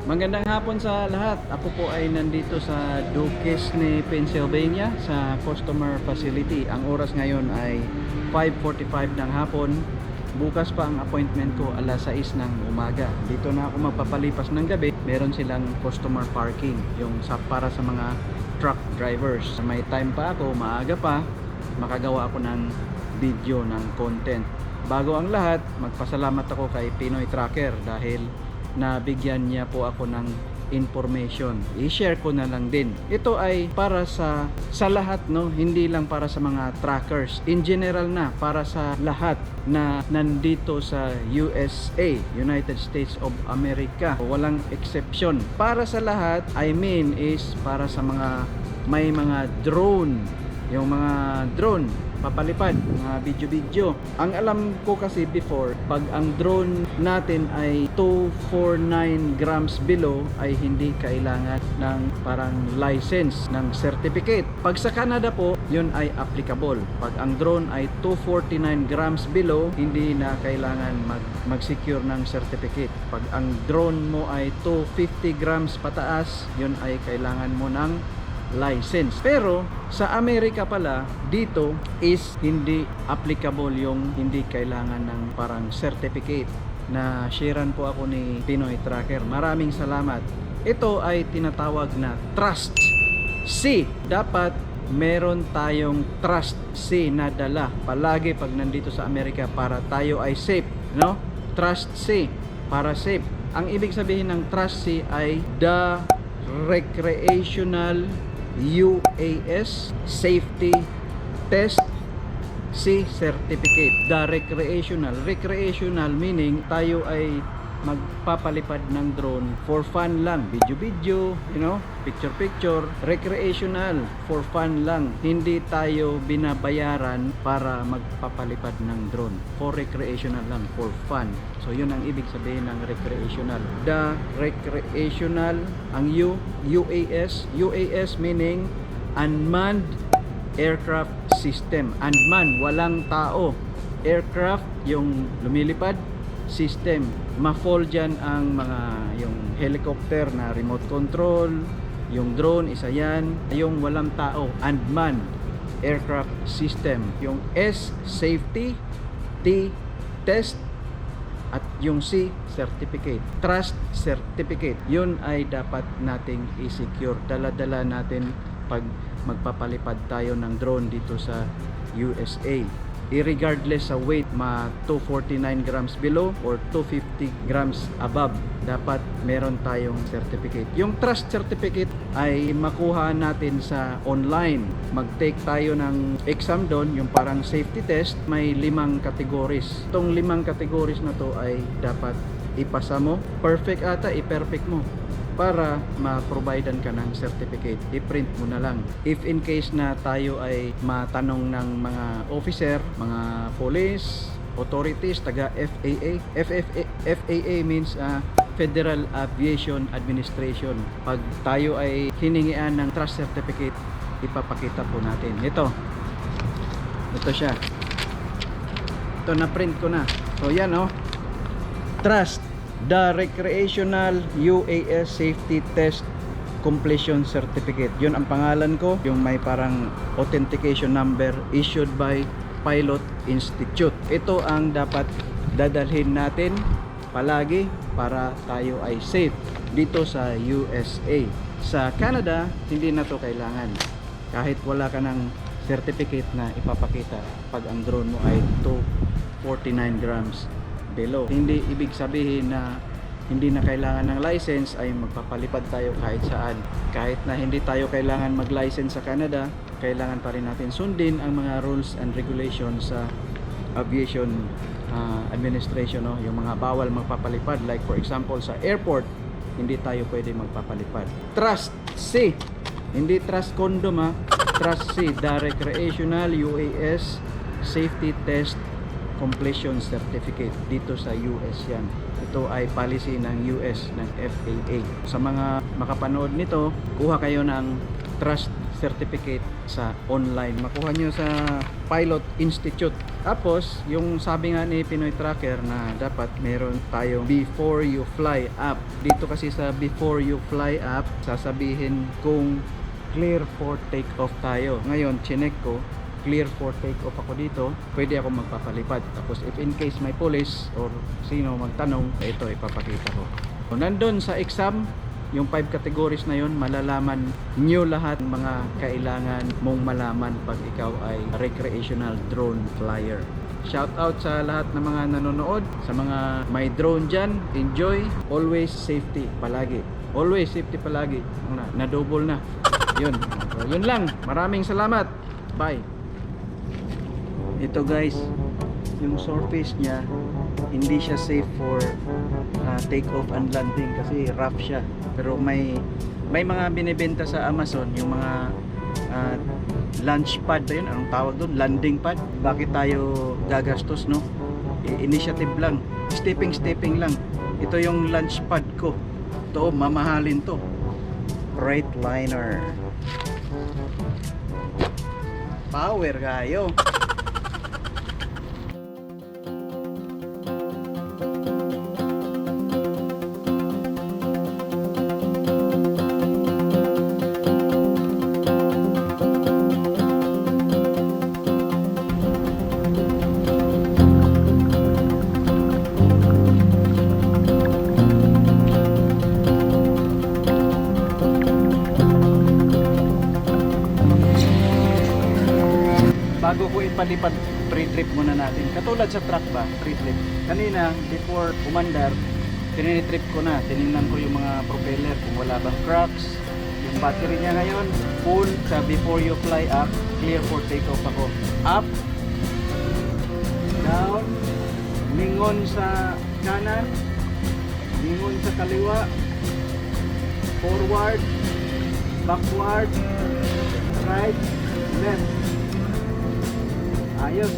Magandang hapon sa lahat. Ako po ay nandito sa Duquesne, Pennsylvania sa customer facility. Ang oras ngayon ay 5:45 ng hapon. Bukas pa ang appointment ko alas 6 ng umaga. Dito na ako magpapalipas ng gabi. Meron silang customer parking, yung para sa mga truck drivers. May time pa ako, maaga pa, makagawa ako ng video ng content. Bago ang lahat, magpasalamat ako kay Pinoy Tracker dahil nabigyan niya po ako ng information. I-share ko na lang din. Ito ay para sa lahat, no, hindi lang para sa mga trackers. In general na para sa lahat na nandito sa USA, United States of America. Walang exception. Para sa lahat, I mean is para sa mga may mga drone. Yung mga drone papalipad, mga video-video. Ang alam ko kasi before, pag ang drone natin ay 249 grams below, ay hindi kailangan ng parang license, ng certificate. Pag sa Canada po, yun ay applicable. Pag ang drone ay 249 grams below, hindi na kailangan mag-secure ng certificate. Pag ang drone mo ay 250 grams pataas, yun ay kailangan mo ng license. Pero sa Amerika pala, dito is hindi applicable yung hindi kailangan ng parang certificate. Na sharean po ako ni Pinoy Tracker. Maraming salamat. Ito ay tinatawag na Trust C. Dapat meron tayong Trust C na dala palagi pag nandito sa Amerika para tayo ay safe, no? Trust C para safe. Ang ibig sabihin ng Trust C ay the recreational UAS Safety Test C Certificate. The recreational meaning tayo ay magpapalipad ng drone for fun lang, video, you know, picture. Recreational, for fun lang. Hindi tayo binabayaran para magpapalipad ng drone. For recreational lang, for fun. So yun ang ibig sabihin ng recreational. The recreational, ang UAS meaning unmanned aircraft system. Unmanned, walang tao. Aircraft, yung lumilipad. System, ma-fall dyan ang mga yung helicopter na remote control, yung drone, isa yan. Yung walang tao, unmanned aircraft system. Yung S, safety. T, test. At yung C, certificate. Trust certificate. Yun ay dapat nating i-secure. Dala-dala natin pag magpapalipad tayo ng drone dito sa USA. Regardless sa weight, 249 grams below or 250 grams above, dapat meron tayong certificate. Yung trust certificate ay makuha natin sa online. Mag-take tayo ng exam doon, yung parang safety test. May 5 categories. Itong 5 categories na to ay dapat ipasa mo. Perfect ata, i-perfect mo para ma-providean ka ng certificate. I-print mo na lang. If in case na tayo ay matanong ng mga officer, mga police, authorities, taga FAA. FAA means Federal Aviation Administration. Pag tayo ay hiningian ng trust certificate, ipapakita po natin. Ito siya. Ito, na-print ko na. So yan, oh. Trust, the Recreational UAS Safety Test Completion Certificate. Yun ang pangalan ko. Yung may parang authentication number issued by Pilot Institute. Ito ang dapat dadalhin natin palagi para tayo ay safe dito sa USA. Sa Canada, hindi na to kailangan. Kahit wala ka ng certificate na ipapakita pag ang drone mo ay 249 grams below. Hindi ibig sabihin na hindi na kailangan ng license ay magpapalipad tayo kahit saan. Kahit na hindi tayo kailangan mag-license sa Canada, kailangan pa rin natin sundin ang mga rules and regulations sa aviation administration, no? Yung mga bawal magpapalipad, like for example sa airport, hindi tayo pwede magpapalipad. Trust C, hindi trust condom, ha. Trust C, the Recreational UAS Safety Test Completion Certificate. Dito sa US yan. Ito ay policy ng US, ng FAA. Sa mga makapanood nito, kuha kayo ng Trust certificate sa online. Makuha nyo sa Pilot Institute. Tapos, yung sabi nga ni Pinoy Tracker na dapat meron tayong Before You Fly app. Dito kasi sa Before You Fly app, sasabihin kung clear for take off tayo. Ngayon, chinek ko, clear for take off ako dito, pwede ako magpapalipad. Tapos if in case may police or sino magtanong, ito ipapakita ko. So, nandun sa exam, yung 5 categories na yon, malalaman nyo lahat ng mga kailangan mong malaman pag ikaw ay recreational drone flyer. Shout out sa lahat ng mga nanonood, sa mga may drone dyan, enjoy, always safety palagi. Always safety palagi. Na-double na. Yun. So, yun lang. Maraming salamat. Bye. Ito guys, yung surface niya, hindi siya safe for take off and landing kasi rough siya. Pero may mga binibenta sa Amazon yung mga launch pad ba yun? Anong tawag doon? Landing pad. Bakit tayo gagastos, no? Initiative lang. Stepping lang. Ito yung launch pad ko. Ito, mamahalin to. Freightliner. Power kayo. Bago ko ipalipad, pre-trip muna natin. Katulad sa truck ba, pre-trip. Kanina, before umandar, tinitrip ko na. Tinignan ko yung mga propeller kung wala bang cracks. Yung battery niya ngayon, full sa Before You Fly app. Clear for takeoff ako. Up, down, lingon sa kanan, lingon sa kaliwa, forward, backward, right, left. Ayos.